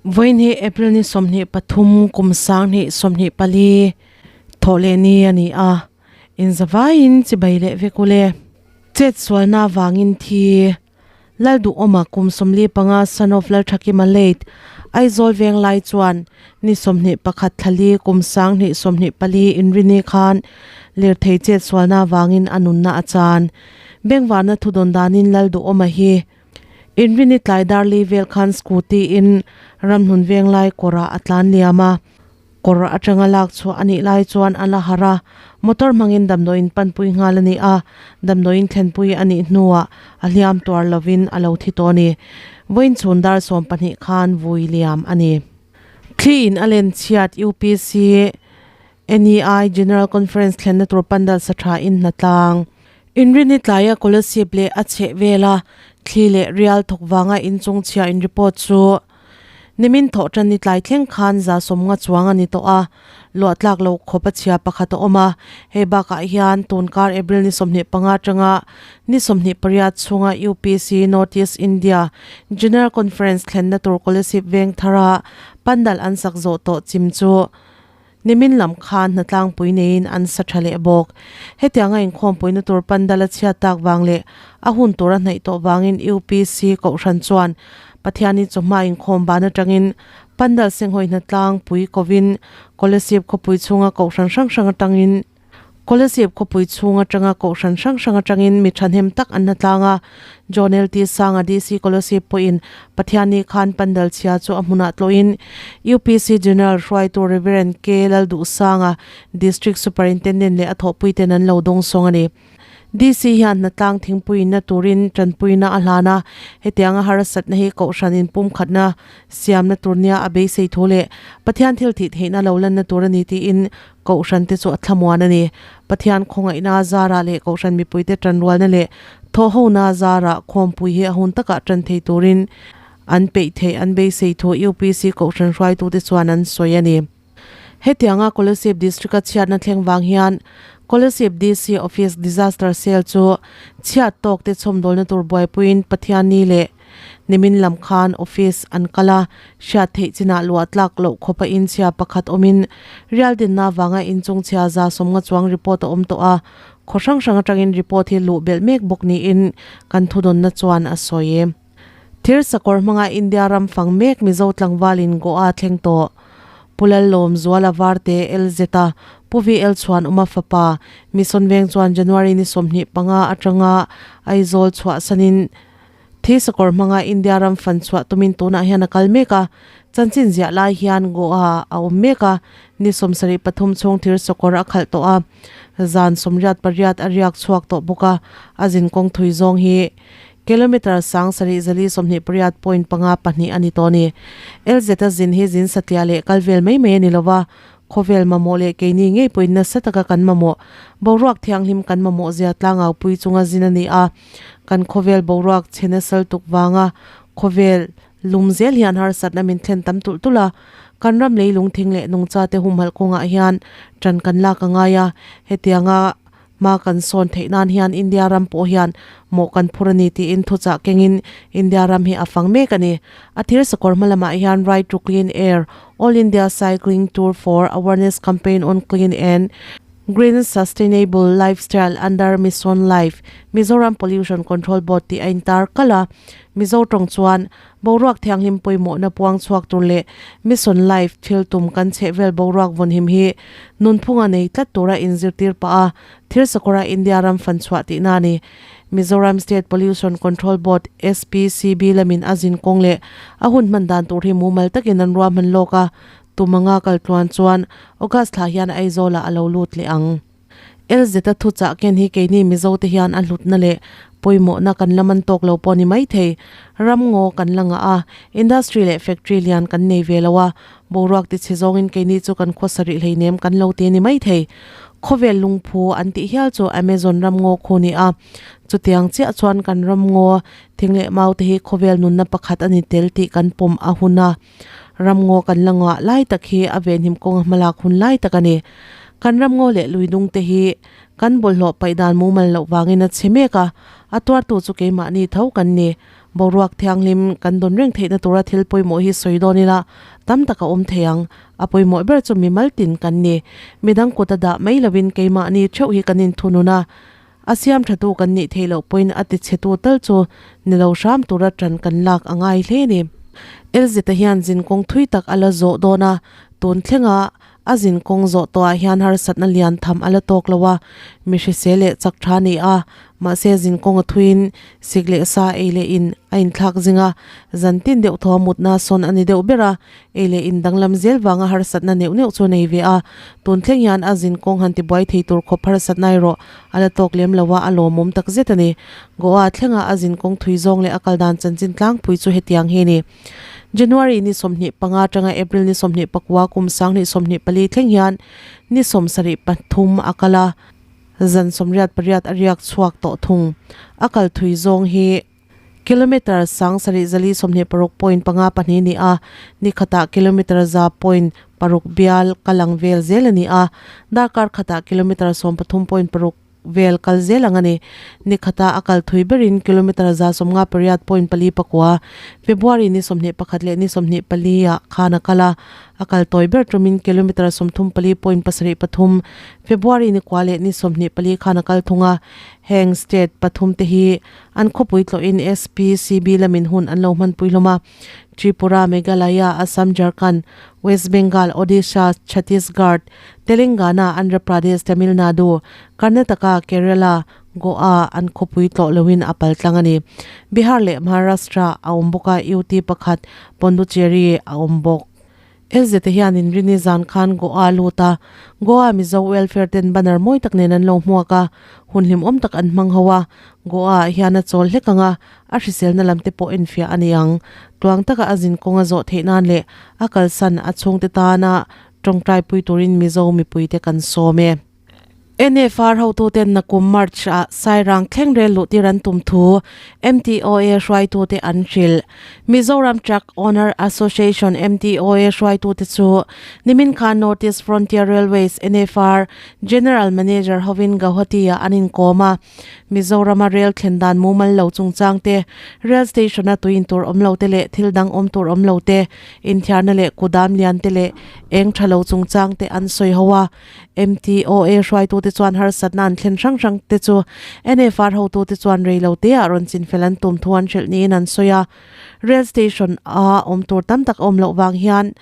Vawiin hi April ni 23 kum 20 24 thawhleh ni a ni a, inzavaiin chibai leh vek ule. Chet sualna avangin thi Lalduhawma kum 45 son of Lalthakima late Aizawl veng lai chuan ni 21 thlali kum 2024 inrini khan lirthei chet sualna avangin a nunna a chan. Bengvarna thudawn danin Lalduhawma hi Inrini tlai dar li vel khan scooty in ramhnun veng lai kawrah a tlan liam a, kawr atanga lak chhuah a nih lai chuan a la harh a, motor hmangin damdawiin panpui nghal a ni a, damdawiin thlenpui a nih hnuah a hliam tuar lovin a lo thi tawh a ni. Vawiin chhun dar 12 khan vui liam a ni. Thli in a len chhiat UPC NEI General Conference thlenna tur pandal sa tha in hnatlang. Inrini tlaia Kolasib leh a chheh vela thli leh rial thawk vanga inchung chhia in report chu nimin thawh tan ni tlai thleng khan za sawmnga chuang a ni tawh a, luah tlak loh khawp a chhia pakhat a awm a. Hei bakah hian tunkar April ni 25 atanga ni 28 chhunga UPC North East India General Conference thlenna tur Kolasib veng thara pandal an sak zawh tawh chim chu Nimin lam khan hnatlangpui neiin an sa tha leh bawk. Hetianga inkhawmpuina tur pandal a chhiat tak vang leh a hun tur a hnaih tawh vangin UPC Kohhran chuan Pathianin chawhma inkhawm ban atangin pandal senghawi hnatlangpui kovin Kolasib khawpui chhunga Kohhran hrang hrang atangin Kolasib khawpui chhung atanga Kohhran hrang hrang atangin mi thahnem tak an hnatlang a, John LT Sanga DC Kolasib pawhin Pathianni khan pandal chhia chu a hmunah tlawhin UPC General hruaitu Rev. K Lalduhsanga, District Superintendent leh a thawhpuiten an lo dawngsawng a ni. DC hian hnatlang thingpuiinna turin tanpuina a hlan a, hetianga harsatna hi Kohhran inpumkhatna siamna tur nia a beisei thu leh Pathian thil thih theihna lo lanna tur a ni tiin Kohhran te chu a thlamuan a ni. Pathian khawngaihna zarah leh Kohhran mipuite tanrualna leh thawhhona zarah khawmpui hi a hun takah tan thei turin an peih theih an beisei thu UPC Kohhran hruaitute chuan an sawi a ni. Hetianga Kolasib District-a chhiatna thleng vang hian Kolasib DC Office Disaster Cell chu chhiat tawkte chhawmdawlna tur buaipuiin Pathianni leh Nimin lam khan office an kal a, hriat theih chinah luah tlak loh khawp a inchhia pakhat awmin rial dinna avanga inchung chhia za sawmnga chuang report a awm tawh a, khaw hrang hrang atangin report hi luh belh mek bawk niin kan thudawnna chuan a sawi. Thir sakawr hmanga India ram fang mek Mizo tlangvalin Goa thleng tawh. Pu Lallawm Zuala Varte LZ a Pu VL Chhuanawma fapa Mission Veng chuan January ni 25 atanga Aizawl chhuahsanin Thi sakawr hmanga India ram fan chhuah tumin tunah hian a kal mek a, chanchin ziah lai hian Goa a awm mek a, ni 73 chhung thir sakawr a khalh tawh a, zan 88 a riak chhuak tawh bawk a, a zinkawng thui zawng hi kilometre 7428.52 a ni tawh a ni. LZ a zin hi zin satliah leh kal vel mai mai a ni lo va, Khawvel mamawh leh keini ngei pawhin nasa taka kan mamawh, boruak thianghlim kan mamawh zia tlangaupui chunga zin a ni a. Kan khawvel boruak chhe nasal tuk vanga khawvel lum zel hian harsatna min thlen tam tulh tulh a. Kan ram leilung thing leh nungchate humhalh kawngah hian ṭan kan lak a ngai a, hetianga Hma kan sawn theih nan hian India ram pawh hian mawh kan phur a ni tiin thuchah kengin India ram hi a fang mek a ni. A thir sakawr hma lamah hian Ride to Clean Air, All India Cycling Tour for Awareness Campaign on Clean and Green Sustainable Lifestyle under Mission Life, Mizoram Pollution Control Board tih a intar kalh a. Mizo tawng chuan Boruak thianghlim pawimawhna puang chhuak tur leh Mission Life thil tum kan chhehvel boruak vawnhim hi nunphunga nei tlat tura inzirtir pah a, thil sakawra India ram fan chhuah tihna a ni. Mizoram State Pollution Control Board, SPCB, lamin a zin kawng leh a hun hman dan tur hi mumal takin an ruahman lawk a, tum anga kal tluan chuan August thla hian Aizawlah a lo lut leh ang. LZ-a thuchah ken hi keini Mizote hian a hlutna leh pawimawhna kan la man tawk lo pawh ni maithei. Ramngaw kan la ngah a, industry leh factory lian kan nei ve lo a, boruak ti chhe zawngin keini chu kan khawsa rih hleinem kan lo ti ni maithei. Khawvel lungphu an tih hial chu Amazon ramngaw khu ni a, chutiang chiah chuan kan ramngaw thing leh mau te hi khawvel nunna pakhat a ni tel tih kan pawm a hun a. Ramngaw kan la ngah lai tak hi a venhim kawnga hmalak hun lai tak a ni. Kan ram ngaw leh lui dung te hi kan bawlhhlawh paih dan mumal loh vangin a chhe mek a, a tuartu chu keimahni tho kan ni. Boruak thianghlim kan dawn reng theihna tura thil pawimawh hi sawi dawn ila tam tak a awm thei ang. A pawimawh ber chu mimal tin kan ni. Midang kut a dah mai lovin keimahni theuh hi kan inthunun a, a siam thatu kan nih theih loh pawhin a tichhetu tal chu ni lo hram tura tan kan lak a ngai hle a ni. Elzeta hian zinkawng thui tak a la zawh dawn a, tun thlenga A zin kawng zawh tawhah hian harsatna lian tham a la tawk lo a, mi hrisel leh chak tha a ni a, mahse zin kawng a thuiin sik leh sa ei leh in a inthlak zing a, zan tin deuh thaw a mutna sawn a ni deuh ber a, ei leh in danglam zel vanga harsatna neuh neuh chu a nei ve a, tun thleng hian a zin kawng han tibuai thei tur khawp harsatna erawh a la tawk lem lo a, a lawmawm tak zet a ni. Goa thlenga a zin kawng thui zawng leh a kal dan chanchin tlangpui chu hetiang hi a ni. January ni 25 atanga April ni 24 kum 2024 thleng hian ni 73 a kal a, zan 88 a riak chhuak tawh thung. A kal thui zawng hi kilometre 7426.54 ni a, ni khatah kilometre za point paruk bial kal ang vel zel a ni a, darkar khatah kilometre 13.6 vel kal zel ang a ni. Ni khata a kal thui berin kilometre 58.49, February ni 21 leh ni 24 ah khan a kal a, a kal tawi ber tumin kilometre 34.73, February ni kua leh ni 24 khan a kal thung a. Heng state pathum te hi an khawpui tlawhin SPCB lamin hun an lo hmanpui hlawm a. Tripura, Meghalaya, Assam, Jharkhand, West Bengal, Odisha, Chhattisgarh, Telangana, Andhra Pradesh, Tamil Nadu, Karnataka, Kerala, Goa an khawpui tlawh loin a pal tlang a ni. Bihar leh Maharashtra a awm bawk a, UT pakhat Pondicherry a awm bawk. LZ te hian inrini zan khan Goa a lut a, Goa Mizo Welfare ten banner mawi tak nen an lo hmuak a, hun hlimawm tak an hmang ho a, Goa ah hian a chawl hlek ang a, a hriselna lam te pawh enfiah a ni ang. Tluang taka a zin kawng a zawh theih nan leh a kalsan a chhungte tana tawngtai pui turin Mizo mipuite kan sawm e. NFR hotuten nakum March ah Sairang thleng rel luh tir an tum thu MTOA hruaitute an hrilh. Mizoram Truck Owner Association, MTOA, hruaitute chu nimin khan North East Frontier Railways, NFR, General Manager hovin Gauhati ah an inkawm a. Mizorama rel thlen dan mumal lo chungchang te, rail station a tuin tur awm lo te leh thil dang awm tur awm lo te, inthiarna leh kudam lian te leh eng tha lo chungchang te an sawi ho a. MTOA hruaitute chuan harsatna an thlen hrang hrang te chu NFR hotute chuan rei lo te ah rawn chinfel an tum thu an hrilh niin an sawi a. Rail station a awm tur tam tak a awm loh vang hian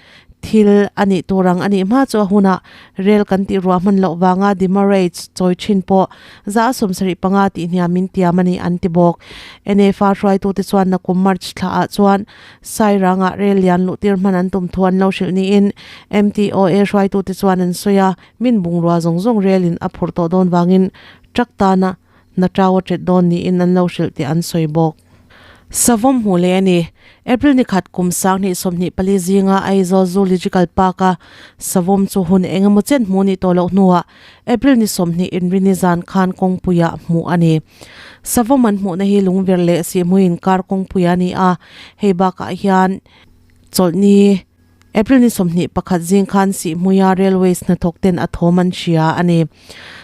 Thil a nih tur ang a nih hma chu a hunah rel kan tih ruah hman loh vanga demurrage chawi thin pawh za a 75 tih hniam min tiam a ni an ti bawk. NFA hruaitute chuan nakum March thla ah chuan Sairangah rel lian luh tir hman an tum thu an lo hrilh niin MTOA hruaitute chuan an sawi a, min bungrua zawng zawng relin a phurh tawh dawn vangin truck tana hna tau a ṭet dawn niin an lo hrilh tih an sawi bawk. Savawm hmuh leh a ni. April ni khat kum 2024 zinga Aizawl Zoological Park-a savawm chu hun eng emaw chen hmuh nih tawh loh hnuah April ni 20 inrini zan khan kawngpuiah hmuh a ni. Savawm an hmuhna hi lungver leh sihhmui inkar kawngpui a ni a, hei bakah hian chawlhni April ni 21 zing khan Sihhmuia Railways hnathawk ten a thawm an hria a ni.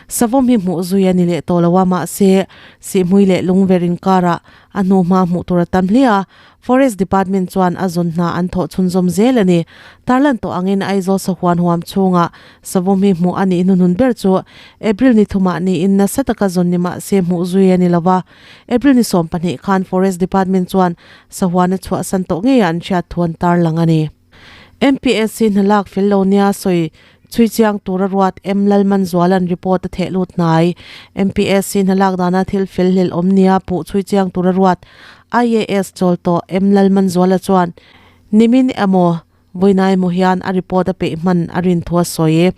Savawm hi hmuh zui a ni leh tawh lo a, mahse Sihhmui leh Lungver inkarah a hnu hma hmuh tur a tam hle a, Forest Department chuan a zawn hna an thawh chhunzawm zel a ni. Tarlan tawh angin Aizawl sahuan huam chhungah Savawm hi hmuh a nih hnuhnun ber chu April ni thumah niin nasa taka zawn ni mahse hmuh zui a ni lo va. April ni 12 khan Forest Department chuan Sahuana chhuahsan tawh ngeiah an hriat thu an tarlang a ni. MPSC hna lak fel lo nia sawi chhui chiang tura ruat M Lalmanzuala'n report a theh lut hnai. MPSC hna lak dana thil fel hlel awm nia puh chhui chiang tura ruat IAS chawl tawh M Lalmanzuala chuan nimin emaw Vawiinai emaw hian a report a peih hman a rin thu a sawi.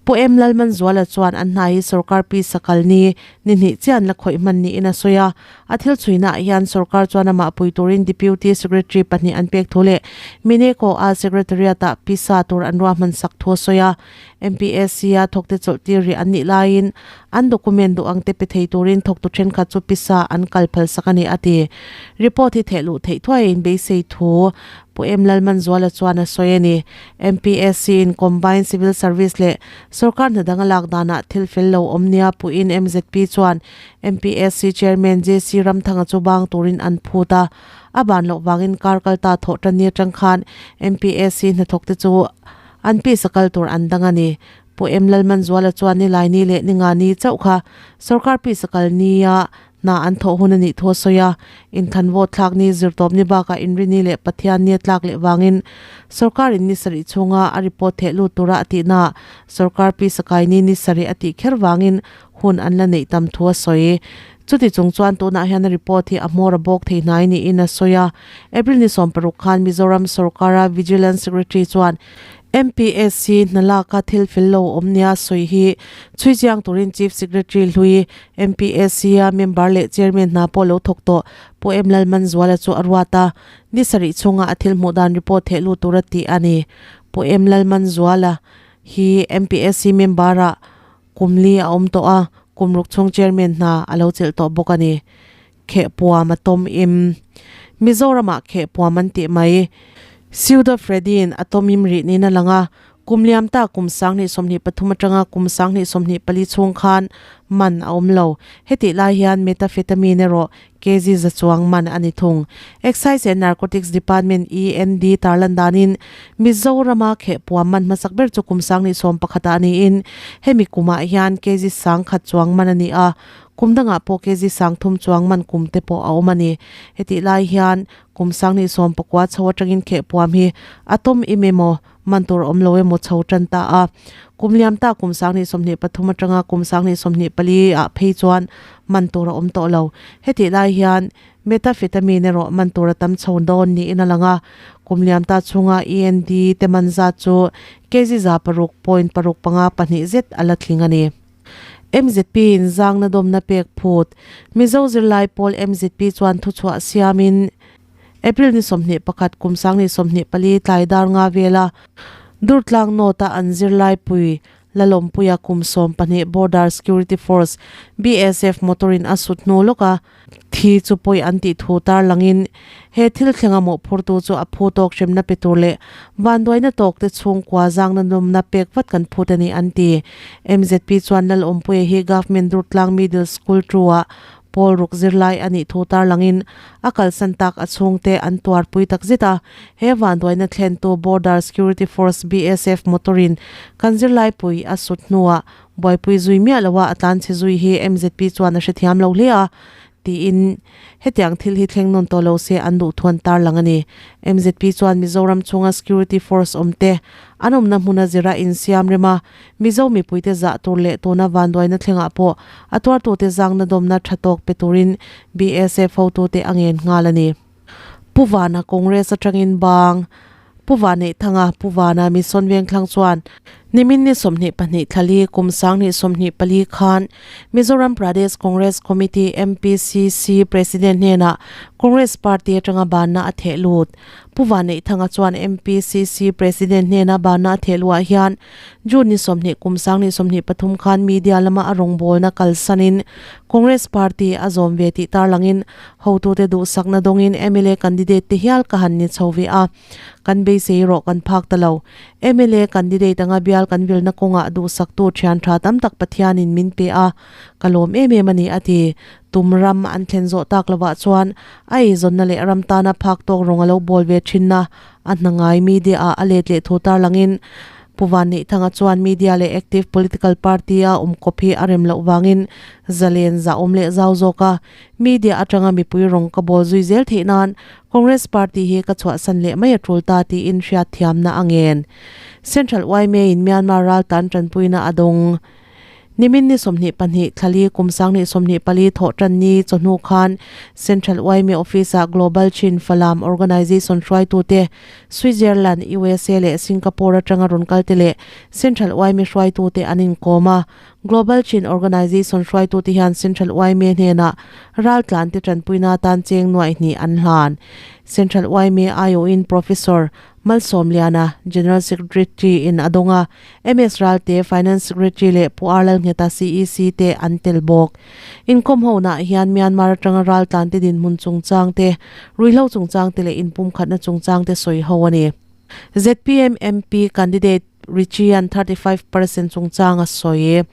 Pu M Lalmanzuala chuan an hna hi sorkar pisa kal ni ni hnih chiah an la khawih hman niin a sawi a. A thil chhuinaah hian sorkar chuan amah pui turin Deputy Secretary pahnih an pek thu leh Mineko a Secretariat-ah pisa tur an ruahman sak thu a sawi a. MPSC-a thawkte chawlh tir rih an nih laiin an document duh ang te pe thei turin thawktu thenkhat chu pisa an kal phal sak a ni a ti. Report hi thehluh theih thuai a inbeisei thu. Pu M Lalmanzuala chuan a sawi a ni. MPSC in Combined Civil Service leh sorkar hna dang a lak danah thil fel lo awm nia puhin MZP chuan MPSC Chairman JC Ramthanga chu bang turin an phut a. A ban loh vangin kar kal ta thawh tan ni atang khan MPSC hnathawk te chu an pisa kal tur an dang a ni. Pu M Lalmanzuala chuan Nilaini leh Ningani chauh kha sorkar pisa kal nia Hna an thawh hun a nih thu a sawi a, inthlan vote thlak ni zirtawp ni bakah Inrini leh Pathian ni a tlak leh vangin sorkarin ni sarih chhunga a report theh lut tura a tihnaah sorkar pi Sakaini ni sarih a tih kher vangin hun an la neih tam thu a sawi. Chuti chung chuan tunah hian a report hi a hmawr a bawk thei hnai niin a sawi a. April ni 16 khan Mizoram sorkara Vigilance Secretary chuan MPSC hna laka thil fel lo awm nia sawi hi chhui chiang turin Chief Secretary hlui MPSC-a member leh Chairman hna pawh lo thawk tawh Pu M Lalmanzuala chu a ruat a, ni sarih chhunga a thil hmuh dan report theh lut tura tih a ni. Pu M Lalmanzuala hi MPSC member-ah kum li a awm tawh a, kum ruk chhung Chairman hna a lo chelh tawh bawk a ni. Khehpuam a tawm im. Mizoramah khehpuam an tih mai. Pseudoephedrine a tawm im rih niin a lang a, kum liam ta kum 2023 atanga kum 2024 chhung khan man a awm lo. Hetih lai hian methamphetamine erawh kg za chuang man a ni thung. Excise and Narcotics Department, END, tarlan danin Mizorama khehpuam man hmasak ber chu kum 2011 ah niin hemi kumah hian kg 10,000 chuang man a ni a, Kum dangah pawh kg 3000 chuang man kum te pawh a awm a ni. Hetih lai hian kum 2019 chho atangin khehpuam hi a tawm im emaw, man tur awm lo emaw chho tan ta a. Kum liam ta kum 2023 atanga kum 2024 ah phei chuan man tur a awm tawh lo. Hetih lai hian methamphetamine erawh man tur a tam chho dawn niin a lang a. Kum liam ta chhunga END te man zat chu kg 6.652 zet a la tling a ni. Mzp in zangna dawmna pek phut. Mizo zirlai pawl mzp chuan thuchhuah siamin April ni 21 kum 2024 tlai dar nga vela Durtlang North-a an zirlai pui Lalawmpuia kum 12 Border Security Force, BSF, motor in a sut hnu lawk a. Thi chu pawi an tih thu tarlangin he thil thlenga mawhphurtu chu a phu tawk hremna pe tur leh vanduaina tawk te chhungkua zangna nawmna pek vat kan phut a ni an ti. MZP chuan Lalawmpuia hi Government Durtlang Middle School two-ah pawl ruk zirlai a nih thu tarlangin a kalsan tak a chhungte an tuarpui takzet a, he vanduaina thlentu Border Security Force, BSF, motor-in kan zirlaipui a sut hnuah Buaipui zui miah loa a tlan chhe zui hi MZP chuan a hrethiam lo hle a, tiin hetiang thil hi thleng nawn tawh lo se an duh thuan tarlang a ni. MZP chuan Mizoram chhunga security force awmte an awmna hmuna zira insiam rem a, Mizo mipuite zah tur leh tuna vanduaina thlengah pawh a tuartute zangna dawmna tha tawk pe turin BSF hotute a ngen nghal a ni. Pu Vana Congress atangin bang Pu Vanneihthanga Pu Vana Mission Vengthlang chuan nimin ni 22 thlali kum 2024 khan Mizoram Pradesh Congress Committee, MPCC, President hnenah Congress Party atanga banna a theh lut. Pu Vanneihthanga chuan MPCC President hnena banna a theh luah hian June ni 20 kum 2023 khan media lama a rawngbawlna kalsanin Congress Party a zawm ve tih tarlangin Hotute duhsakna dawngin mla candidate te hial ka han ni chho ve a, kan beisei rawh kan phak ta lo. Mla candidate anga bial kan vilna kawngah duhsaktu thian tha tam tak Pathianin min pe a, ka lawm em em a ni a ti. Tum ram an thlen zawh tak lovah chuan a eizawnna leh ram tana phak tawk rawng a lo bawl ve thinna a hna ngai media ah a let leh thu tarlangin Pu Vanneihthanga chuan media leh active political party a awm kawp hi a rem loh vangin zalen zahawm leh zau zawk a Media atanga mipui rawng ka bawl zui zel theih nan Congress party hi ka chhuahsan leh mai a tul ta tiin hriatthiamna a ngen. Central yma in Myanmar raltan tanpuina a dawng. Nimin ni 22 thlali kum 2024 thawh tan ni chawhnu khan Central yma office ah Global Chin Falam Organization hruaitute Switzerland, usa leh Singapore atanga rawn kalte leh Central yma hruaitute an inkawm a. Global Chin Organization hruaitute hian Central yma hnenah raltlante tanpuina atan cheng nuaih hnih an hlan. Central yma aiawhin Professor. Malsawmliana, General Secretary in a dawng a, MS Ralte, Finance Secretary leh Pu R Lalngheta, CEC te an tel bawk. Inkawm honaah hian Myanmar atanga raltlante dinhmun chungchang te, ruihhlo chungchang te leh inpumkhatna chungchang te sawi ho a ni. Zpm MP candidate Richie-a'n 35% chungchang a sawi.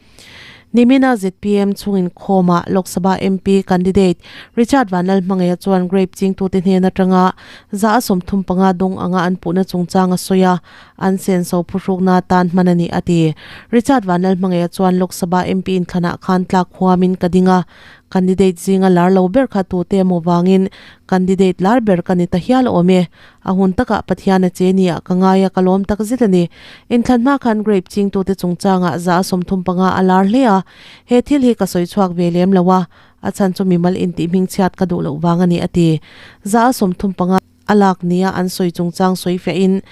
Nimina zpm chhung inkhawmah Lok Sabha MP candidate Richard Vanlalhmangaia chuan grape chingtute hnen atanga za a 35 dawng anga an puhna chungchang a sawi a, an senso phuhrukna atan hman a ni a ti. Richard Vanlalhmangaia chuan Lok Sabha MP inthlanah khan tlak huamin ka ding a, candidate zinga lar lo ber kha tute emaw vangin candidate lar ber ka ni ta hial awm e. A hun takah Pathian a che nia ka ngai a, ka lawm tak zet a ni. Inthlan hma khan grape chingtute chungchangah za a 35 a lar hle a, he thil hi ka sawi chhuak ve lem lo a, a chhan chu mimal intih hmingchhiat ka duh loh vang a ni a ti. Za a 35 a lak nia an sawi chungchang sawi fiahin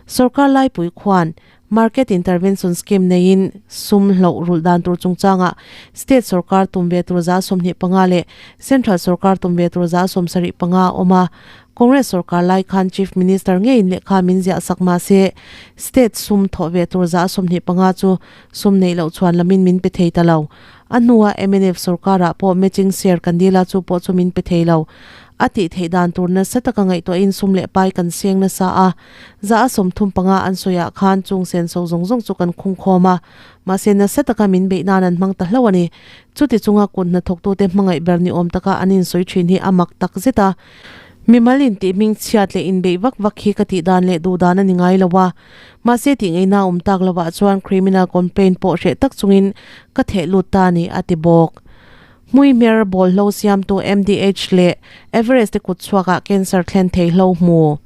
sorkar laipui khuan Market Intervention Scheme neiin sum hloh rulh dan tur chungchangah state sorkar tum ve tur za 25 leh central sorkar tum ve tur za 75 a awm a. Congress sorkar lai khan Chief Minister ngeiin lehkha min ziah sak mah se state sum thawh ve tur za 25 chu sum neih loh chhuan lamin min pe thei ta lo. A hnua mnf sorkarah pawh matching share kan dil a chu pawh chu min pe thei lo. A tih theih dan tur nasa taka ngaihtuahin sum leh pai kan seng nasa a. Za a 35 an sawiah khan chung senso zawng zawng chu kan khung khawm a, mahse nasa taka min beih nan an hmang ta hlauh a ni. Chuti chunga kut hnathawktute hmangaih ber ni awm taka an insawi thin hi a mak tak zet a. Mimal intih hming chhiat leh inbeih vak vak hi ka tih dan leh duh dan a ni ngai lo a, mahse tih ngaihna awm tak lovah chuan criminal complaint pawh hreh tak chungin ka theh lut ta a ni, a ti bawk. Hmuihmer bawlhlo siamtu MDH leh Everest te kutchhuakah cancer thlen thei hlo hmu.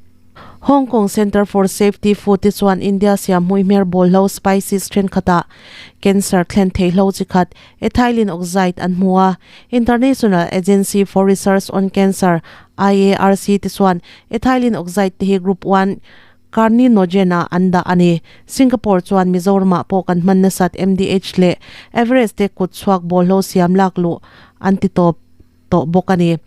Hong Kong Centre for Safety Food te chuan India siam hmuihmer bawlhlo spices thenkhatah cancer thlen thei hlo chi khat ethylene oxide an hmu a. International Agency for Research on Cancer, IARC, te chuan ethylene oxide te hi Group One carcinogen ah an dah a ni. Singapore chuan Mizoramah pawh kan hman nasat MDH leh Everest te kutchhuak bawlhlo siam lak luh an ti tawp. tawh bawk a ni.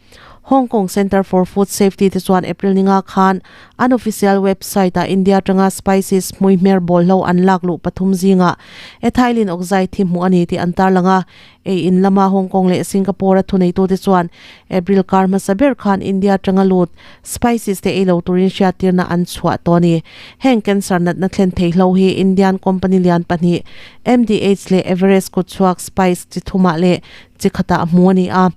Hong Kong Centre for Food Safety te chuan April ninga khan an official website ah India atanga spices hmuihmer bawlhlo an lak luh pathum zingah ethylene oxide hi hmuh a ni tih an tarlang a. Ei in lama Hong Kong leh Singapore a thuneitute chuan April kar hmasa ber khan India atanga lut spices te ei lo turin hriattirna an chhuah tawh a ni. Heng cancer natna thlen theihlo hi Indian company lian pahnih MDH leh Everest kutchhuak spice chi thumah leh chi khatah a hmu a ni a,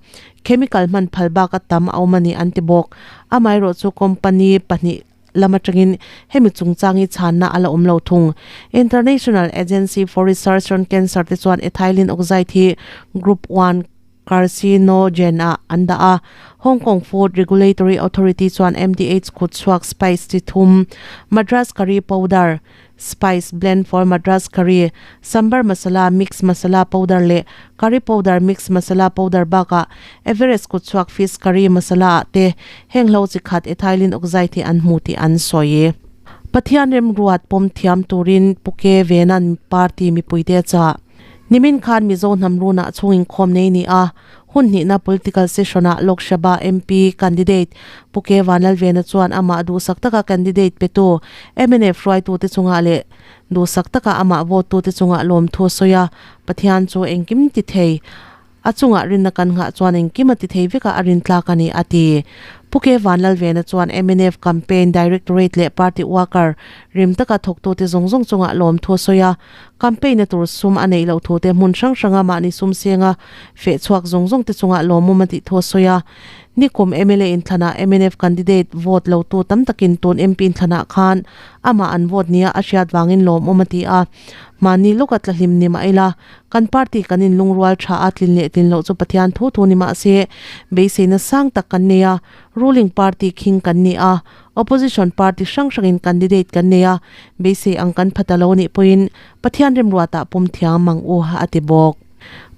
chemical hman phal bak a tam a awm a ni an ti bawk. Amaherawh chu company pahnih lam atangin hemi chungchang hi chhanna a la awm lo thung. International Agency for Research on Cancer te chuan ethylene oxide hi Group One carcinogen ah an dah a, Hong Kong Food Regulatory Authority chuan MDH kutchhuak spice chi thum, Madras curry powder, Spice blend for Madras curry, Sambar masala mix masala powder leh curry powder mix masala powder bakah Everest kutchhuak fish curry masala ah te heng hlo chi khat ethylene oxide hi an hmu tih an sawi. Pathian remruat pawm thiam turin Pu Ke Venan party mipuite a chah. Nimin khan Mizo hnam runah chhung inkhawm nei ni a, hun hnihna political session-ah Lok Sabha MP candidate Pu Ke Vanlalvena chuan amah duhsak taka candidate petu mnf hruaitute chungah leh duhsak taka amah vote-tute chungah lawmthu a sawi a, Pathian chu engkim ti thei. A chungah rinna kan nghah chuan engkim a ti thei vek a, a rin tlak a ni, a ti. Pu Ke Vanlalvena chuan mnf Campaign Directorate leh Party Worker rim taka thawktute zawng zawng chungah lawmthu a sawi a. Campaign-a tur sum a neih loh thute hmun hrang hranga mahni sum senga feh chhuak zawng zawngte chungah lawmawm a tih thu a sawi a. Nikum mla inthlanah mnf candidate vote lotu tam takin tun MP inthlanah khan amah an vote nia a hriat vangin lawmawm a ti a. Mahni lawka tlahlim ni mah ila, kan party kan inlungrual tha a, tlin leh tlin loh chu Pathian thu thu ni mah se, beiseina sang tak kan nei a, ruling party khing kan ni a, opposition party hrang hrangin candidate kan nei a, beisei ang kan pha ta lo nih pawhin Pathian remruatah pawm thiam ang u, a ti bawk.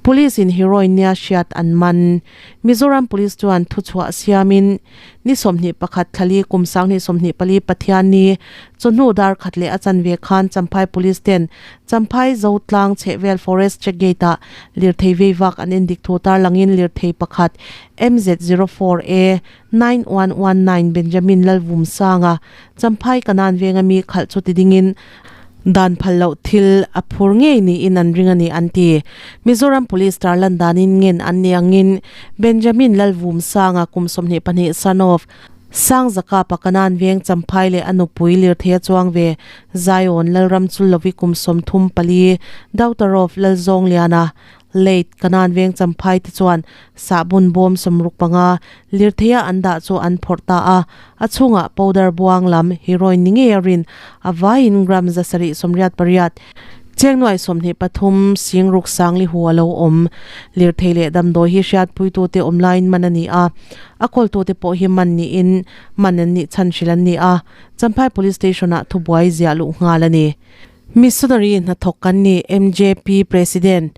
Police in heroin nia hriat an man. Mizoram Police chuan thuchhuah siamin ni 21 thlali kum 2024 Pathianni chawhnu dar khat leh a chanve khan Champhai Police ten Champhai Zotlang chhehvel Forest Check Gate ah lirthei veivak an endik thu tarlangin lirthei pakhat MZ04A 9119 Benjamin Lalvumsanga Champhai Kanan venga mi khalh chu tidingin dan phal loh thil a phur ngei niin an ring a ni an ti. Mizoram Police tarlan danin ngen an ni angin Benjamin Lalvumsanga kum 22 son of Sangzaka Pakanan veng Champhai leh a nupui lirthei a chuang ve Zion Lalram Chullovi kum 34 daughter of Lalzawngliana Late Kanan veng Champhai te chuan sahbun bawm 65 lirtheia an dah chu an phawrh ta a, a chhungah powder buang lam heroin ni ngei a rin a vaiin gram 788 cheng nuai 23 sing ruk sangli hu a lo awm. Lirthei leh damdawi hi hriatpuitute awm laiin man a ni a, a kawltute pawh hi man niin man an nih chhan hrilh an ni a, Champhai Police Station-ah thubuai ziah luh nghal a ni. Missionary hnathawk kan ni MJP President,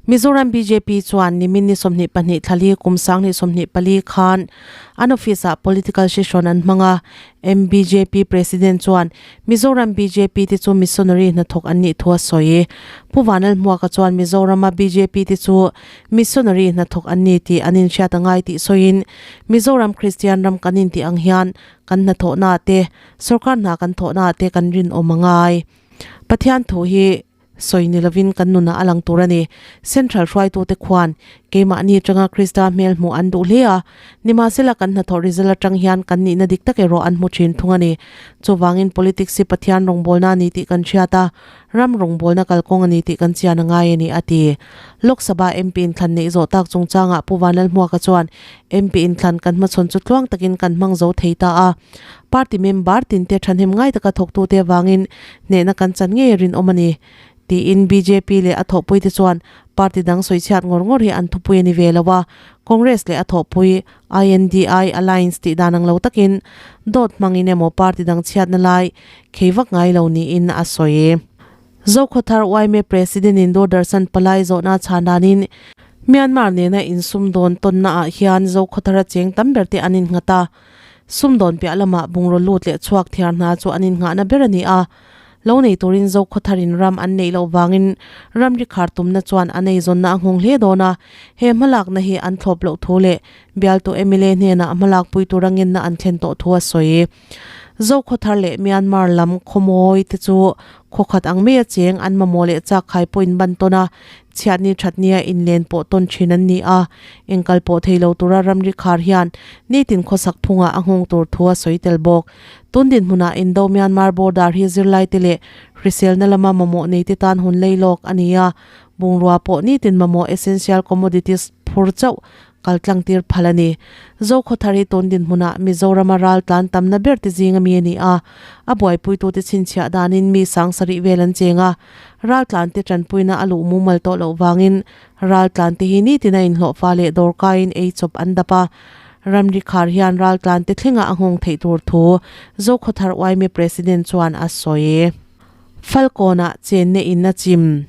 Mizoram bjp chuan nimin ni 22 thlali kum 2024 khan an office ah political session an hmang a, MBJP President chuan Mizoram bjp te chu missionary hnathawk an nih thu a sawi. Pu Vanlalhmuaka chuan Mizorama bjp te chu missionary hnathawk an ni tih an inhriat a ngai tih sawiin Mizoram Kristian ram kan intih ang hian kan hnathawhna te Sorkar hna kan thawhna te kan rinawm a ngai. Pathian thu hi sawi ni lovin kan nunah a lang tur a ni. Central hruaitute khuan keimahni atanga Krista hmel hmuh an duh hle a, nimahsela kan hnathawh result atang hian kan nihna dik tak erawh an hmu thin thung a ni. Chuvangin politics hi Pathian rawngbawlna a ni tih kan hriat a, ram rawngbawlna kalkawng a ni tih kan chian a ngai a ni, a ti. Lok Sabha MP inthlan neih zawh tak chungchangah Pu Vanlalhmuaka chuan MP inthlan kan hmachhawn chu tluang takin kan hmang zo thei ta a. Party member tinte thahnem ngai taka thawktute avangin hnehna kan chan ngei a rinawm a ni, tiin bjp leh a thawhpuite chuan party dang sawichhiat ngawr ngawr hi an thupui a ni ve lo a, Congress leh a thawhpui INDI alliance tih dan ang lo takin dawt hmangin emaw party dang chhiatna lai khei vak ngai lo niin a sawi. Zokhawthar yma President in Doordarshan palai zawhna chhan danin Myanmar nena insumdawn tawnna ah hian Zokhawthara cheng tam ber te an innghat a, Sumdawn piah lamah bungraw lut leh chhuak thiar hna chu an innghahna ber a ni a. Lo nei turin Zokhawtharin ram an neih loh vangin ramri khar tumna chuan an eizawnna a nghawng hle dawn a. He hmalakna hi an thlawp loh thu leh bialtu mla hnenah hmalakpui tura ngenna an thlen tawh thu a sawi. Zokhawthar leh Myanmar lam khawmawi te chu khawkhat ang mai a cheng an mamawh leh chak khai pawh in ban tawn a. Chhiatni thatnia inlen pawh tawn thin an ni a, engkal pawh thei lo tura ramri khar hian nitin khawsak phungah a nghawng tur thu a sawi tel bawk. Tun dinhmunah Indo Myanmar border hi zirlaite leh hriselna lama mamawh neite tan hun lei lawk a ni a, bungrua pawh nitin mamawh essential commodities phur chauh kal tlang tir phal a ni. Zokhawthar hi tun dinhmunah Mizorama ral tlan tamna ber te zing ami a ni a, a buaipuitute chhinchhiah danin mi 7000 vel an cheng a, ral tlan te tanpuina a luh mumal tawh loh vangin ral tlan te hi nitin a inhlawhfa leh dawrkaiin ei chawp an dap a, ramri khar hian ral tlan te thlengah a nghawng theih tur thu Zokhawthar yma President chuan a sawi. Falkawnah chenna in a chim.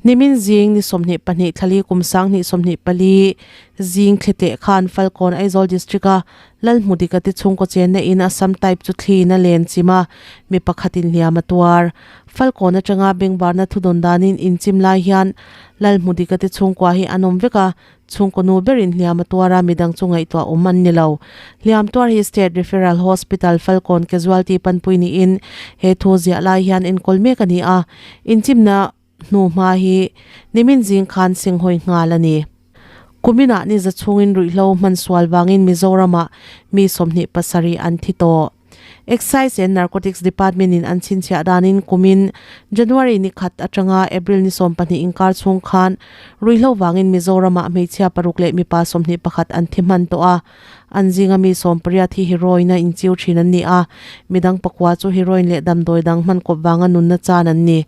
Nimin zing ni 22 thlali kum 2024 zing thletleh khan Falkawn Aizawl District a Lalhmudika te chhungkaw chenna in Assam type chu thliin a len chim a, mi pakhatin hliam a tuar. Falkawn atanga bengvarna thudawn danin in chim lai hian Lalhmudika te chhungkua hi an awm vek a, Chhungkaw nu berin hliam a tuar a, midang chu ngaihtuah awm an ni lo. Hliam tuar hi State Referral Hospital Falkawn Casualty panpui niin he thu ziah lai hian enkawl mek a ni a, inchimna hnu hma hi nimin zing khan senghawi nghal a ni. Kuminah ni za chhungin ruihhlo hman sual vangin Mizoramah mi 27 an thi tawh. Excise and Narcotics Department in an chhinchhiah danin kumin January ni khat atanga April ni 12 inkar chhung khan ruihhlo vangin Mizoramah hmeichhia paruk leh mipa 21 an thi hman tawh a. An zinga mi 18 hi heroin a inchiu thin an ni a, midang pakua chu heroin leh damdawi dang hman kawp vanga nunna chan an ni.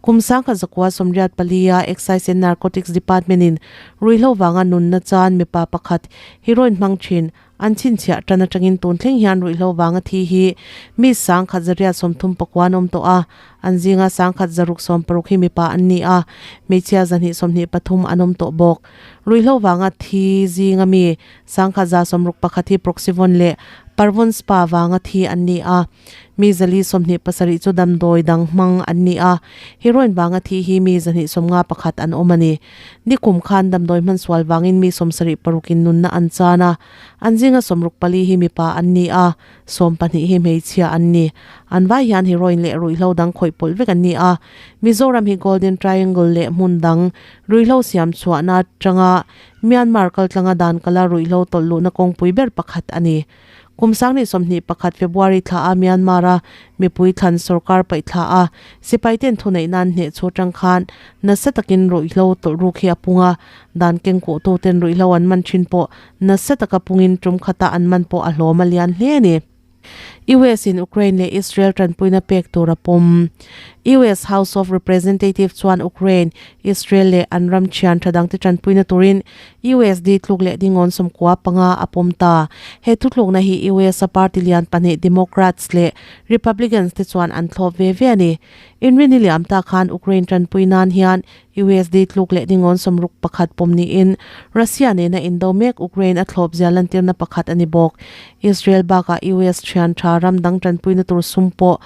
Kum 1984 a Excise and Narcotics Department in ruihhlo vanga nunna chan mipa pakhat heroin hmang thin. An chhinchhiah tan atangin tun thleng hian ruihhlo vanga thi hi mi 1839 an awm tawh a, an zinga 1660 hi mipa an ni a, hmeichhia 223 an awm tawh bawk. Ruihhlo vanga thi zinga mi 1161 hi Proxyvon leh Parvon Spa vanga thi an ni a, mi 427 chu damdawi dang hmang an ni a, heroin vanga thi hi mi 251 an awm a ni. Nikum khan damdawi hmansual vangin mi 76 in nunna an chan a, an zinga 64 hi mipa an ni a, 12 hi hmeichhia an ni. An vai hian heroin leh ruihhlo dang khawih pawlh vek an ni a. Mizoram hi Golden Triangle leh hmun dang ruihhlo siam chhuahna atanga Myanmar kaltlanga dan kala ruihhlo tawlh luhna kawngpui ber pakhat a ni. Kum 2021 February thla a Myanmar a mipui thlan sorkar paih thla a sipai ten thuneih nan hneh chu atang khan nasa takin ruihhlo tawlh ruk hi a pung a, dan kengkuh tu ten ruihhlo an man thin pawh nasa taka pungin tum khata an man pawh a hlawm a lian hle a ni. US in Ukraine leh Israel tanpuina pek tur a pawm. US House of Representative chuan Ukraine, Israel leh an ram thian tha dangte tanpuina turin USD tluk leh dingawn 95 a pawm ta. He thutlukna hi US a party lian pahnih Democrats leh Republicans te chuan an thlawp ve ve a ni. Inrini liam ta khan Ukraine tanpui nan hian USD tluk leh dingawn 61 pawm niin Russia nena indo mek Ukraine a thlawp zia lantirna pakhat a ni bawk. Israel bakah US thian tha ram dang tanpuina tur sum pawh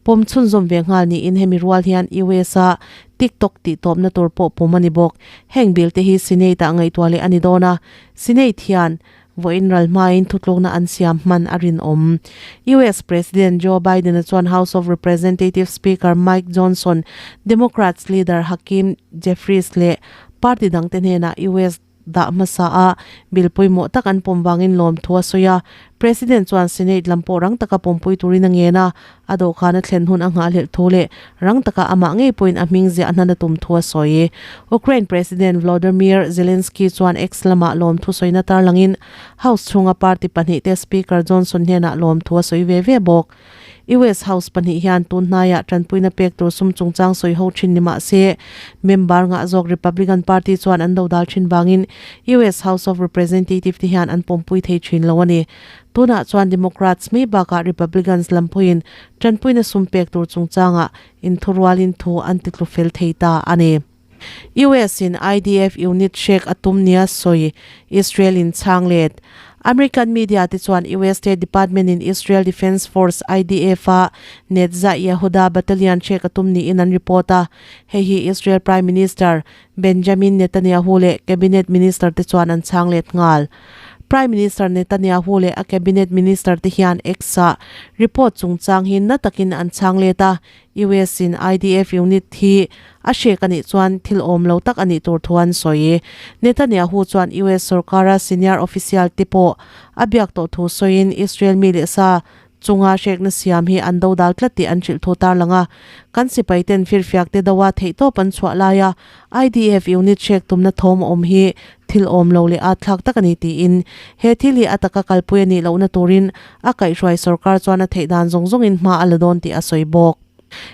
pawm chhunzawm ve nghal niin hemi rual hian US a TikTok tih tawpna tur pawh pawm a ni bawk. Heng bill te hi Senate ah ngaihtuah leh a ni dawn a, Senate hian vawiin ral hmain thutlukna an siam hman a rinawm. US President Joe Biden-a chuan House of Representatives Speaker Mike Johnson, Democrats leader Hakeem Jeffries leh party dangte hnenah US dah hmasa a, bill pawimawh tak an pawm vangin lawmthu a sawi a. President chuan Senate lam pawh rang taka pawmpui turin a ngen a, a dawhkan a thlen hun a nghahhlelh thu leh rang taka amah ngei pawhin a hming ziah hnan a tum thu a sawi. Ukraine President Volodymyr Zelensky chuan X lamah lawmthu sawina tarlangin House chhunga party pahnihte Speaker Johnson hnenah lawmthu a sawi ve ve bawk. US House pahnih hian tun hnaiah tanpuina pek tur sum chungchang sawi ho thin ni mah se, member ngah zawk Republican Party chuan an dodal thin vangin US House of Representative te hian an pawmpui thei thin lo a ni. Tunah chuan Democrats mai bakah Republicans lam pawhin tanpuina sum pek tur chungchangah inthurualin thu an titlu fel thei ta a ni. US in IDF unit hrek a tum nia sawi Israel in chhang let. American media te chuan US State Department in Israel Defense Force, IDF, a Netzah Yehuda Battalion hrek a tum niin an report a. Hei hi Israel Prime Minister Benjamin Netanyahu leh Cabinet Minister te chuan an chhang let nghal. Prime Minister Netanyahu leh a Cabinet Minister te hian X-ah report chungchang hi na takin an chhang let a, US in IDF unit hi a hrek a nih chuan thil awm lo tak a nih tur thu an sawi. Netanyahu chuan US sorkara senior official te pawh a biak tawh thu sawiin Israel mi leh sa chunga hrekna siam hi an dodal tlat tih an hrilh thu tarlang a. Kan sipai ten firfiak te doa theihtawp an chhuah laia IDF unit hrek tumna thawm a awm hi thil awm lo leh at thlak tak a ni tiin he thil hi a taka kalpui a nih lohna turin a kaihhruai sorkar chuan a theih dan zawng zawngin hma a la dawn tih a sawi bawk.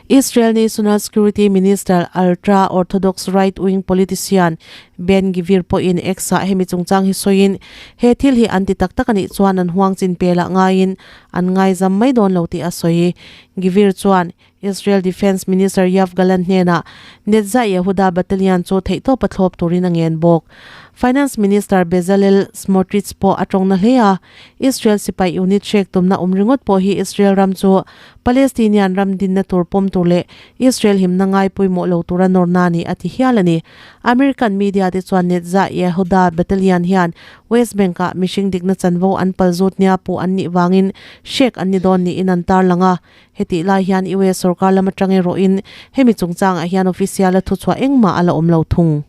Israel National Security Minister ultra-Orthodox right-wing politician Ben Gvir pawhin X-ah hemi chungchang hi sawiin he thil hi an ti tak tak a nih chuan an huang chin pelah ngaiin an ngaizam mai dawn lo tih a sawi. Gvir chuan Israel Defence Minister Yoav Gallant hnenah Netzah Yehuda Battalion chu theihtawp a thlawp turin a ngen bawk. Finance Minister Bezalel Smotrich pawh a tawng na hle a, Israel sipai unit hrek tumna awm ringawt pawh hi Israel ram chu Palestinian ram dinna tur pawm tur leh Israel himna ngai pawimawh lo tura nawrna a ni a ti hial a ni. American media te chuan Netzah Yehuda Battalion hian West Bank-ah mihring dikna chanvo an palzut nia puh an nih vangin hrek an ni dawn niin an tarlang a. Hetih lai hian US sorkar lam atang erawhin hemi chungchangah hian official a thuchhuah engmah a la awm lo thung.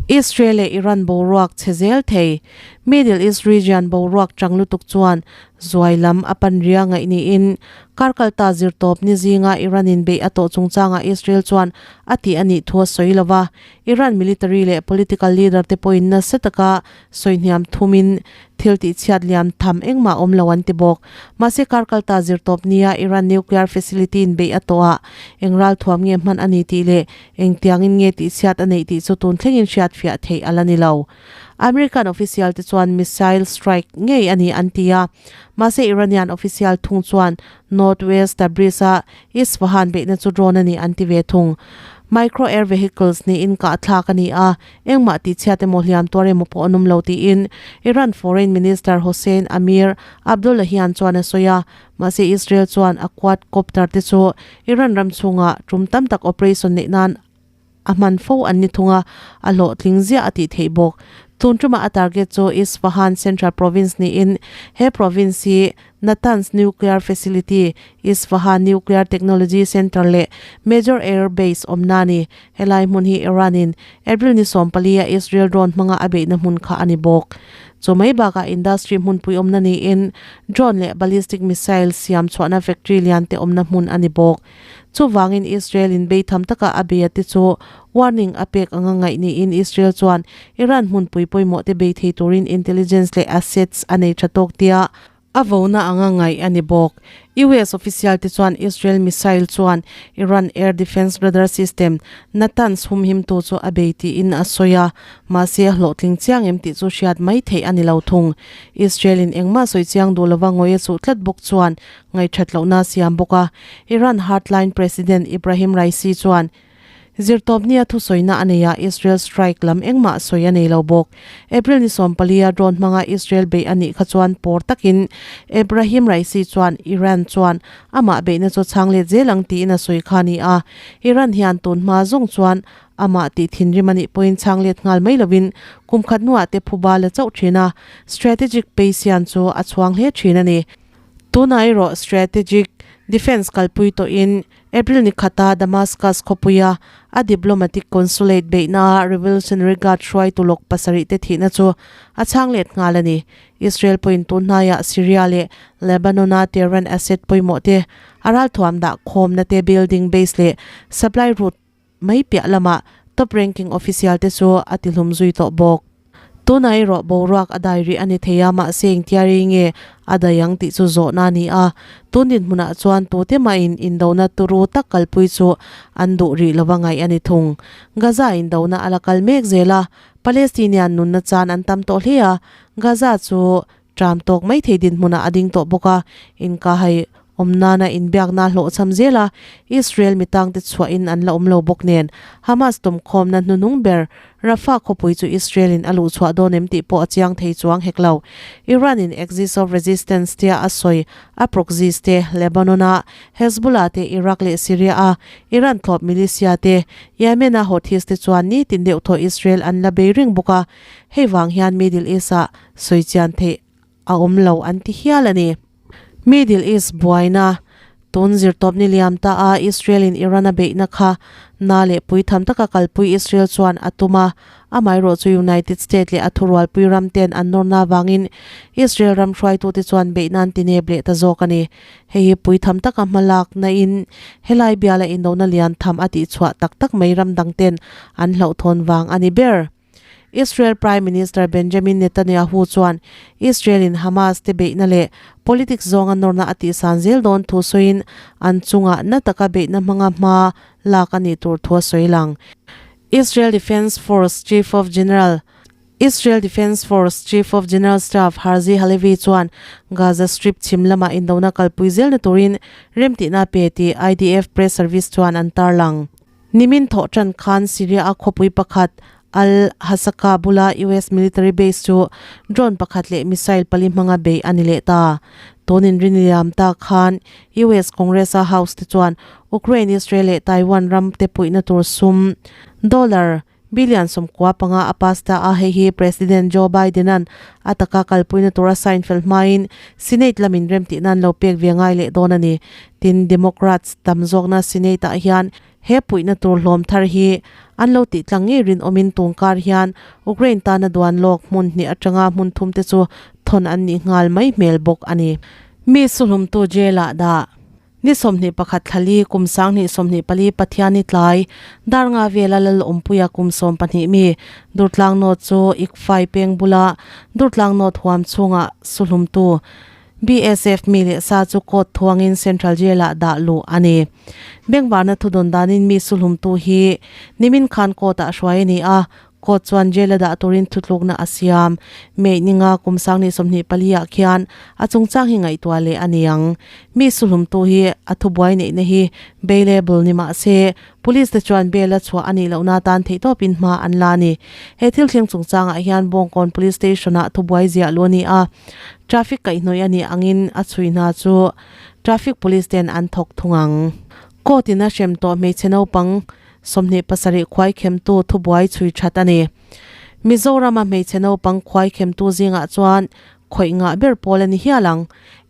Israel leh Iran boruak chhe zel thei. Middle East region boruak chang lutuk chuan zuai lam a pan ria ngaih niin kar kalta zirtawp ni zinga Iran in beih a tawh chungchangah Israel chuan a tih a nih thu a sawi lo va. Iran military leh political leader te pawhin nasa taka Sawi hniam thumin thil tihchhiat liam tham engmah awm lo an ti bawk. Mahse kar kalta zirtawp nia Iran nuclear facility in beih a tawh a, eng ral thuam nge hman a ni tih leh engtiangin nge tihchhiat a neih tih chu tun thlengin hriatfiah theih a la ni lo. American official te chuan missile strike ngei a ni an ti a, mahse Iranian official thung chuan North West Tabriz-a Isfahan beihna chu drone a ni an ti ve thung. Micro air vehicles niin kah thlak a ni a, engmah tihchhiat emaw hliam tuar emaw pawh an awm lo tiin Iran Foreign Minister Hossein Amir Abdollahian chuan a sawi a, mahse Israel chuan a quadcopter te chu Iran ram chhungah tum tam tak operation neih nan a hman fo an ni thung a, a hlawhtling ziah a tih theih bawk. Tun tumah a target chu Isfahan Central Province niin he province hi Natanz Nuclear Facility, Isfahan Nuclear Technology Center leh Major Air Base awmna a ni. Helai hmun hi Iran-in April ni 14 a Israel drone hmanga a beihna hmun kha a ni bawk. Chu mai bakah industry hmunpui awmna niin drone leh ballistic missile siam chhuahna factory lian te awmna hmun a ni bawk. Chuvangin Israel in beitham taka a bei a te chu warning a pek anga ngaih niin Israel chuan Iran hmunpui pawimawh te bei thei turin intelligence leh assets a nei tha tawk tia a vona anga ngaih a ni bawk. US official te chuan Israel missile chuan Iran air defence radar system Natanz humhimtu chu a bei tiin a sawi a, mahse a hlawhtling chiang em tih chu hriat mai theih a ni lo thung. Israel in engmah sawi chiang duh lova ngawi a chuh tlat bawk chuan Ngaihṭhat lohna siam bawk a, Iran hardline President Ibrahim Raisi chuan zirtawpnia thusawina a nei a, Israel strike lam engmah sawi a nei lo bawk. April ni 14 a drone hmanga Israel beih a nih kha chuan pawr takin Ebrahim Raisi chuan Iran chuan amah beihna chu chhang let zel ang tiin a sawi kha a ni a, Iran hian tun hma zawng chuan amah tih thinrim a nih pawhin chhang let nghal mai lovin kum khat hnuah te phuba la chauh thin a, strategic Paysian chu a chhuang hle thin a ni. Tunah erawh strategic defence kalpui tawhin April ni khata Damascus khawpuia a diplomatic consulate beihnaah Revolutionary Guard hruaitu lawk pasarih te thihna chu a chhang let nghal a ni. Israel pawhin tun hnaiah Syria leh Lebanon-a Tehran asset pawimawh te a ralthuam dah khawmna te building base leh supply route mai piah lamah top ranking official te chu a ti hlum zui tawh bawk. Tunah erawh boruak a dai rih a ni thei a, mahse engtia rei nge a dai ang tih chu zawhna a ni a. Tun dinhmunah chuan tute mahin indona turu tak kalpui chu an duh rih lova ngaih a ni thung. Gaza indona a la kal mek zel a, Palestinian nunna chan an tam tawh hle a, Gaza chu Ṭam tawk mai thei dinhmunah a ding tawh bawk a, inkahhai awm nana inbiakna hlawhchham zel a, Israel mitangte chhuahin an la awm lo bawk nen, Hamas tawmkhawmna hnuhnung ber Rafah khawpui chu Israel-in a luhchhuah dawn em tih pawh a chiang thei chuang hek lo. Iran-in Axis of Resistance tia a sawi a proxies te, Lebanon-a Hezbollah te, Iraq leh Syria-a Iran thlawp militia te, Yemen-a Houthis te chuan nitin deuh thaw Israel an la bei reng bawk a, hei vang hian Middle East-ah Sawi chian theih a awm lo an ti hial a ni. Middle East buaina tun zirtawp ni liam ta a Israel in Iran a beihna kha na leh pui tham taka kalpui Israel chuan a tum a, amaherawh chu United State leh a thurualpui ram ten an nawrna avangin Israel ram hruaitute chuan beihna an ti nep leh ta zawk a ni. Hei hi pui tham taka hmalakna in helai biala indona lian tham a tihchhuah tak tak mai ram dang ten an hlauhthawn vang a ni ber. Israel Prime Minister Benjamin Netanyahu chuan Israel-in Hamas te beihna leh politics zawnga nawrna a tihsan zel dawn thu sawiin an chungah na taka beihna hmanga hma lak a nih tur thu a sawi lang. Israel Defence Force Chief of General Israel Defence Force Chief of General Staff Herzi Halevi chuan Gaza Strip chhim lamah indona kalpui zelna turin remtihna a pe tih IDF Press Service chuan an tarlang. Nimin thawh tan khan Syria-a khawpui pakhat Al-Hasakah bula US military base chu drone pakhat leh missile pali hmanga bei a ni leh ta. Tunin rinliam ta khan US Congress-a House te chuan Ukraine, Israel leh Taiwan ram te puihna tur sum dollar billion 15 a pass ta a, hei hi President Joe Biden-a'n a taka kalpuina tur a sign fel hmain Senate lamin remtih nan lo pek ve ngai leh dawn a ni. Tin, Democrats tam zawkna Senate-ah hian he puihna tur hlawm thar hi an lo tih tlang ngei rinawmin tungkar hian Ukraine tana duan lawk hmun hnih atanga hmun thum te chu thawn an nih nghal mai hmel bawk a ni. Mi suhlumtu jail-ah dah ni 21 thlali kum 2024 Pathiani tlai dar nga vela lal awmpuia kum 12 mi Durtlang North chu Ikfai peng bula Durtlang North huam chhungah suhlumtu BSF mi leh sa chu court thuangin Central Jail-ah dah luh a ni. Bengvarna thudawn danin mi suhlumtu hi nimin khan court-ah hruai a ni a. Court chuan jail a dah turin thutlukna a siam. May ninga kum 2024 ah khian a chungchang hi ngaihtuah leh a ni ang. Mi suhlumtu hi a thubuai neihna hi bailable ni mah se, Police te chuan bail a chhuah a nih lohna atan theihtawpin hma an la a ni. He thil thleng chungchangah hian Bawngkawn Police Station-ah thubuai ziah luh a ni a, traffic kaihhnawih a nih angin a chhui hna chu traffic police ten an thawk thung ang. Court in a hrem tawh hmeichhe naupang 27 khuai khemtu thubuai chhui that a ni. Mizorama hmeichhe naupang khuai khemtu zingah chuan khawih ngah ber pawl a ni hial ang.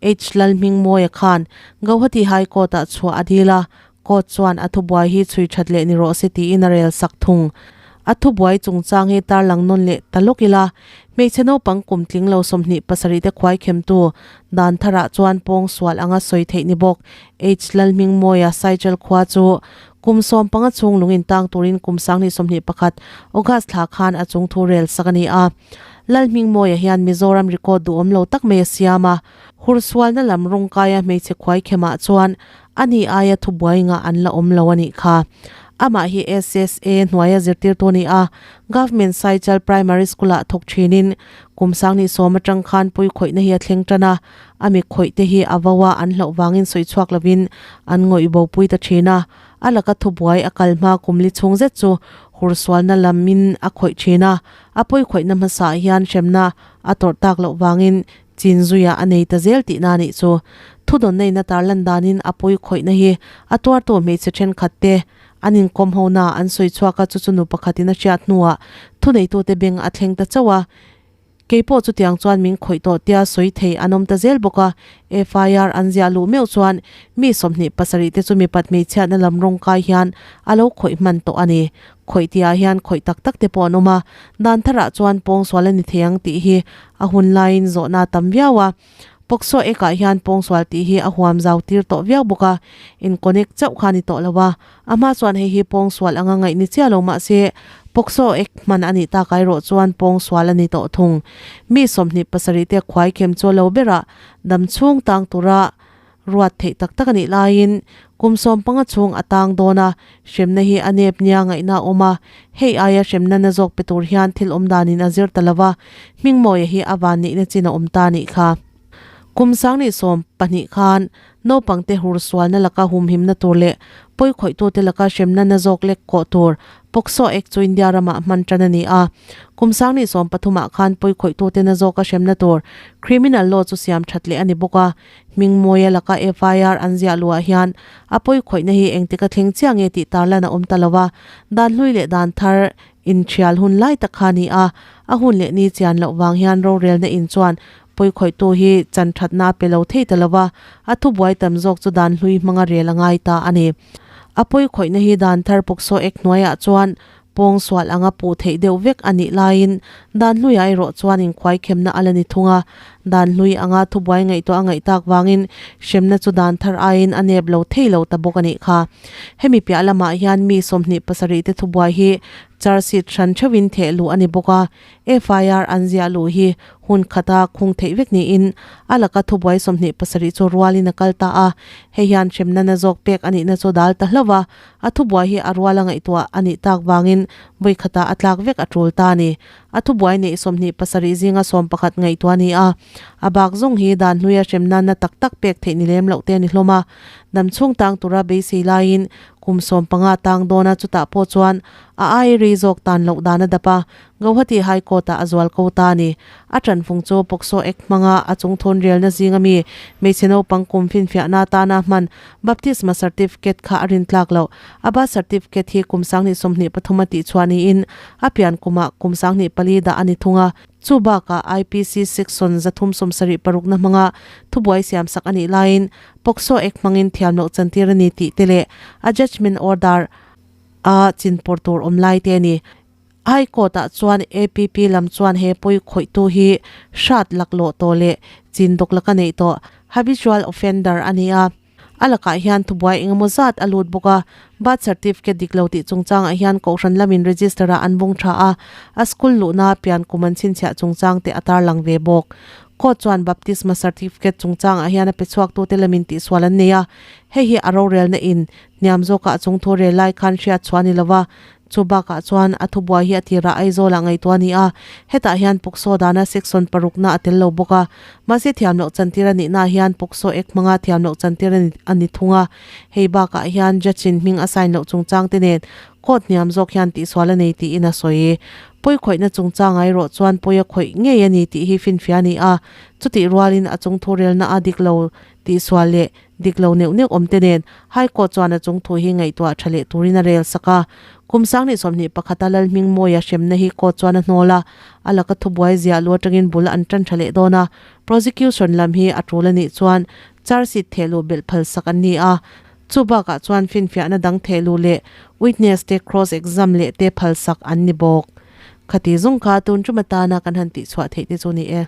H Lalhmingmawia khan Gauhati High Court-ah chhuah a dil a, Court chuan a thubuai hi chhui that leh ni rawh se tiin a rel sak thung. A thubuai chungchang hi tarlang nawn leh ta lawk ila, hmeichhe naupang kum tling lo 27 te khuai khemtu dan tharah chuan pawng sual anga sawi theih ni bawk. H Lalhmingmawia Saichal khua chu kum 15 chhung lung intang turin kum 2021 August thla khan a chung thu rel sak a ni a. Lalhmingmawia hian Mizoram record duhawm lo tak mai a siam a, hursualna lam rawngkaia hmeichhe khuai khemah chuan A ni aia thubuai ngah an la awm lo a nih kha. Amah hi SSA hnuaia zirtirtu a ni a, Government Saichal Primary School-ah thawk thinin kum 2010 atang khan pui khawihna hi a thleng tan a, a mi khawih te hi a vo a an hlauh vangin sawi chhuak lovin an ngawih bo pui ta thin a, a laka thubuai a kal hma kum li chhung zet chu hursualna lamin a khawih thin a, a pawi khawihna hmasaah hian hremna a tawrh tak loh vangin Chin zuia a nei ta zel tihna a nih chu. Thudawnna in a tarlan danin a pawi khawihna hi a tuartu hmeichhe thenkhat te an inkawm ho na an sawi chhuak a, chu chu nu pakhatin a hriat hnuah thuneitute beng a thleng ta chauh a. Keipawh chutiang chuan min khawih tawh tia sawi thei an awm ta zel bawk a, FIR an ziah luh meuh chuan mi 27 te chu mipat hmeichhiatna lam rawng kai hian a lo khawih hman tawh a ni. Khawih tihah hian khawih tak tak te pawh an awm a, dan tharah chuan pawngsual a ni thei ang tih hi a hun laiin zawhna a tam viau a. Pawksaw ekah hian pawngsual tih hi a huam zau tir tawh viau bawk a, in connect chauh kha a ni tawh lo a, a hma chuan hei hi pawngsual anga ngaih ni chiah lo mah se pawksaw ek hman a nih tak erawh chuan pawngsual a ni tawh thung. Mi 27 te khuai khem chu a lo berah dam chhung tang tura Ruat theih tak tak a nih laiin kum 15 chhung a tang dawn a, hremna hi a nep nia ngaihna a awm a, hei aia hremna na zawk pe tur hian thil awm danin a zir ta lo va, Hmingmawia hi a van neihna chin a awm ta a nih kha. Kum 2012 khan naupangte hur sualna laka humhimna tur leh pawikhawih-tute laka hremna na zawk lek kawh tur Pawksaw Act chu India ramah hman tan a ni a, kum 2013 ah khan pawikhawih-tute na zawka hremna tur Criminal Law chu siam that leh a ni bawk a, Hmingmawia laka FIR an ziah luhah hian a pawi khawihna hi engtik a thleng chiah nge tih tarlan a awm ta lo a, dan hlui leh dan thar inthial hun lai tak kha a ni a, a hun leh ni chian loh vang hian rorelna in chuan pawi khawihtu hi chan thatna a pe lo thei ta lo a, a thubuai tam zawk chu dan hlui hmanga rel a ngai ta a ni. A pawi khawihna hi dan thar Pawksaw Act hnuaiah chuan Pawngsual anga puh theih deuh vek a nih laiin dan hluiah erawh chuan inkhuaikhemna a la ni thung a, dan hlui anga thubuai ngaihtuah a ngaih tak vangin hremna chu dan thar aiin a nep lo thei lo ta bawk a nih kha. Hemi piah lamah hian mi 27 te thubuai hi charge sheet hran theuhin theh luh a ni bawk a, FIR an ziah luh hi hun khata khung theih vek niin a laka thubuai 27 chu rualin a kal ta a, hei hian hremna na zawk pek a nihna chu dal ta hlauh a, A thubuai hi a rual a ngaihtuah a nih tak vangin vawi khatah a tlak vek a tul ta a ni. A thubuai neih 27 zinga 11 ngaihtuah a ni a, a bak zawng hi dan hluia hremna na tak tak pek theih ni lem loh te a ni hlawm a. Dam chhung tang tura beisei laiin kum 15 tang dawn a chutah pawh chuan a ai rei zawk tan loh dan a dap a, Gauhati High Court-ah a zual ko ta a ni. A tanfung chu Pawksaw Act hmanga a chungthawn relna zinga mi hmeichhe naupang kum finfiahna atana hman Baptisma Certificate kha a rintlak loh. A birth certificate hi kum 2023 a tihchhuah niin a pian kumah kum 2004 dah a ni thung a. Chu bakah IPC Section 376 na hmanga thubuai siamsak a nih laiin Pawksaw Act hmangin thiam loh chantir a ni tih te leh a Judgement Order a chinpawr tur awm lai te a ni. High Court ah chuan APP lam chuan he pawi khawihtu hi hrat laklawh tawh leh chin dawk laka neih tawh habitual offender a ni a. A lakah hian thubuai engemaw zat a lut bawk a, birth certificate dik lo tih chungchangah hian kohhran lamin register ah an vawng tha a, a school luhna pian kum an chhinchhiah chungchang te a tarlang ve bawk. Court chuan baptisma certificate chungchangah hian a pe chhuaktute lamin tihsual an nei a, hei hi a rorelna in hniam zawkah a chungthu rel lai khan hriat chhuah a ni lo va. Chu bakah chuan a thubuai hi a tirah Aizawlah ngaihtuah a ni a, hetah hian Puksaw dana section parukna a tel lo bawk a. Mahse thiam loh chantir a nihnaah hian Puksaw ek hmanga thiam loh chantir a ni thung a. Hei bakah hian judge in hming a sign loh chungchang te nen court hniam zawk hian tihsual a nei tiin a sawi. Pawi khawihna chungchang erawh chuan pawi a khawih ngei a ni tih hi finfia a ni a, chutih rualin a chung thurelna a dik lo tihsual leh dik lo neuh neuh awm te nen High Court chuan a chung thu hi ngaihtuah tha leh turin a rel sak a. Kum 2021 a Lalhmingmawia hremna hi court chuan a hnawl a, a laka thubuai ziah lu atangin bul an tan tha leh dawn a, prosecution lam hi a tul a nih chuan charge sheet thehluh belh phal sak an ni a, chu bakah chuan finfiahna dang thehluh leh witness te cross exam leh te phal sak an ni bawk. Khati zung kha tun tum atana kan han tihchhuah theih te chu ni e.